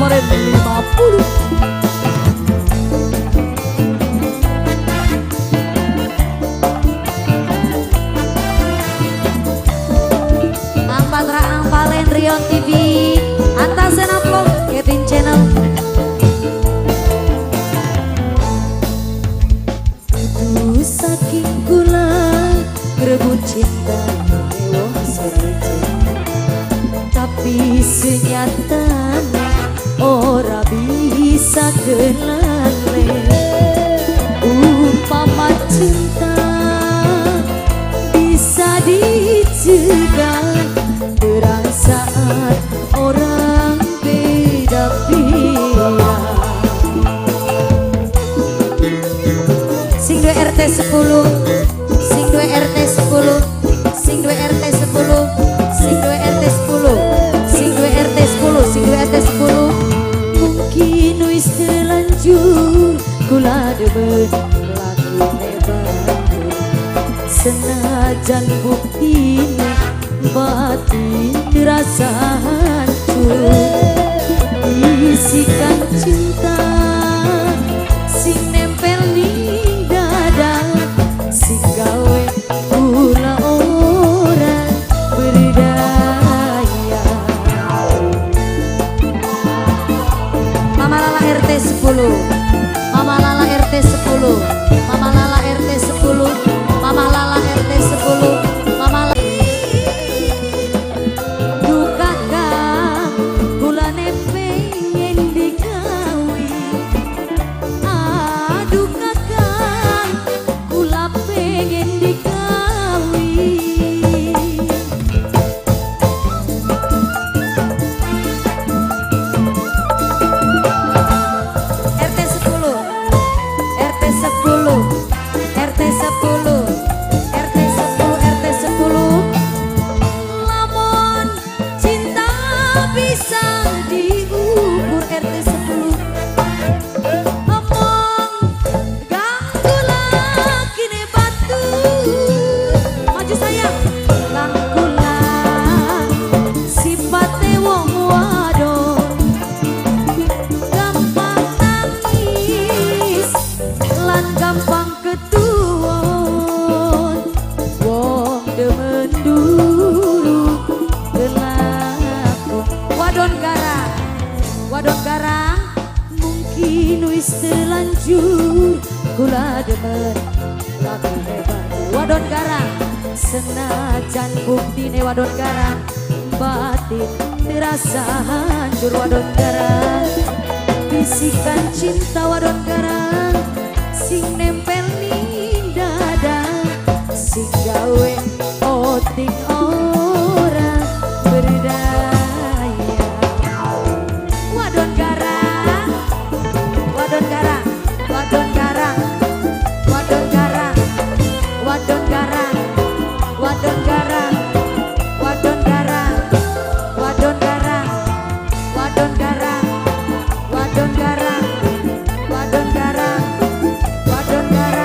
Kemarin 50. Patra Angpalen Rion TV, Antasena Vlog, Kevin Channel. Kudu saking kula grebut cinta wong sejen, tapi senyatane ora bisa kelalen. Umpama cinta bisa dicegah, perasaan orang beda pihak. Sing duwe RT 10, sing duwe RT 10, sing duwe RT 10, sing duwe RT 10, sing duwe RT 10, sing duwe RT 10. Mungkin wis terlanjur kula demen lakune batur, senajan buktine batin terasa hancur. Bisikan cinta sing nempel ning dada, sing gawe kula ora berdaya. Mama Lala RT 10, Mama Lala RT 10, Mama Lala RT 10, Mama Lala RT 10, Mama Lala. Duh kakang, kulane pengen dikawi. Aduh kakang, kula pengen dikawi. RT 10, RT 10, RT 10, RT 10, RT 10. Lamun cinta bisa diukur, RT 10. Omong ganggu lakine batur. Maju sayang. Kang kula sipate wong wadon, gampang nangis lan gampang ketuwon. Wong demen duru kelakon. Wadon garang, wadon garang. Mungkin wis terlanjur kula demen lakune batur. Wadon garang, senajan buktine wadon garang, batin terasa hancur. Wadon garang, bisikan cinta wadon garang, sing nempel ning dada, sing gawe oting ora berdaya. Wadon garang, wadon garang, wadon garang, wadon garang, wadon garang, wadon garang, wadon garang, wadon garang, wadon garang, wadon garang, wadon garang, wadon garang.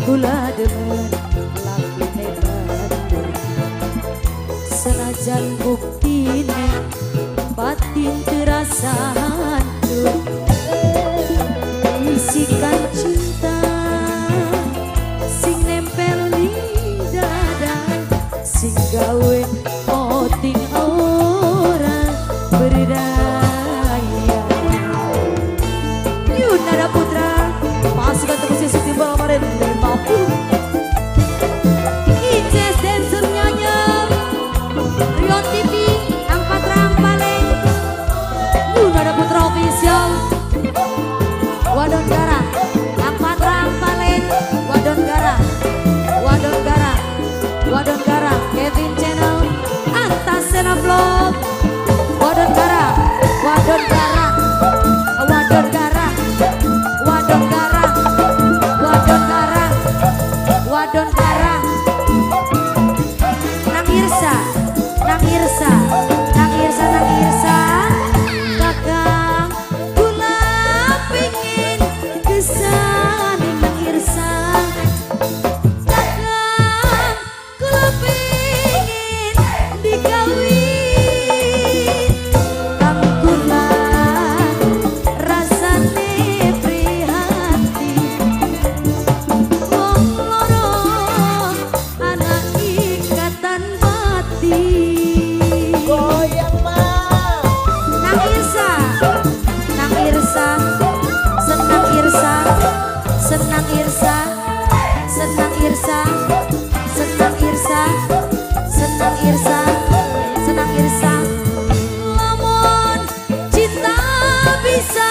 Kula demen lakine bandur, senajan buktine batin terasa hancur. Bisikan cinta sing nempel di dada, sing gawe oting ora berdaya. Yunada Putra, pasukan tebus timbal kemarin 50. Ices dancer nyanyi Rion TV, Angpat Rampale, Yunada Putra official, Wadon Gara, Angpat Rampale, Wadon Gara, Wadon Gara, Wadon Gara, Kevin Channel, Antasena Vlog, Wadon Gara, Wadon Gara, Wadon Gara, Wadon Gara, Wadon Gara, Wadon Gara, Nang Irsa, Nang Irsa, Nang Irsa, Nang Irsa, Kakang kula pingin kesane Nang Irsa, Kakang kula pingin dikawin, Kang kula rasane prihatin, wong loro ana ikatan batin. Goyang ma. Nang Irsa, Nang Irsa, senang Irsa, senang Irsa, senang Irsa, senang Irsa, senang Irsa, senang Irsa. Lamun cinta bisa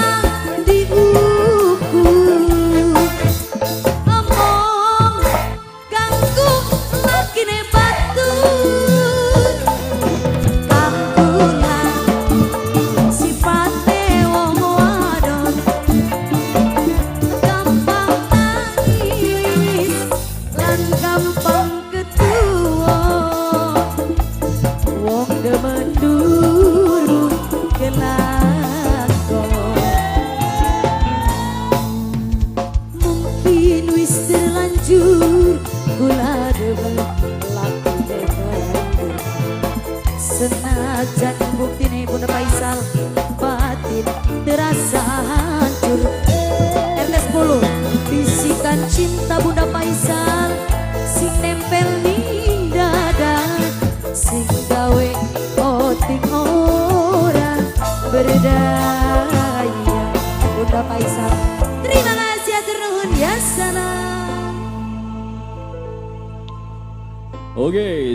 diukur, omong kangku lakine batur, kang kula sipate wong wadon gampang nangis lan gampang ketuwa, wong demen duru kelakon. Mungkin wis terlanjur kula demen lakune bandur, senajan buktine Bunda Faisal batin terasa hancur. RT 10, bisikan cinta Bunda Faisal sing nempel ning dada, sing gawe oting ora berdaya. Bunda Faisal, terima kasih, atur nuhun ya salam. Oke.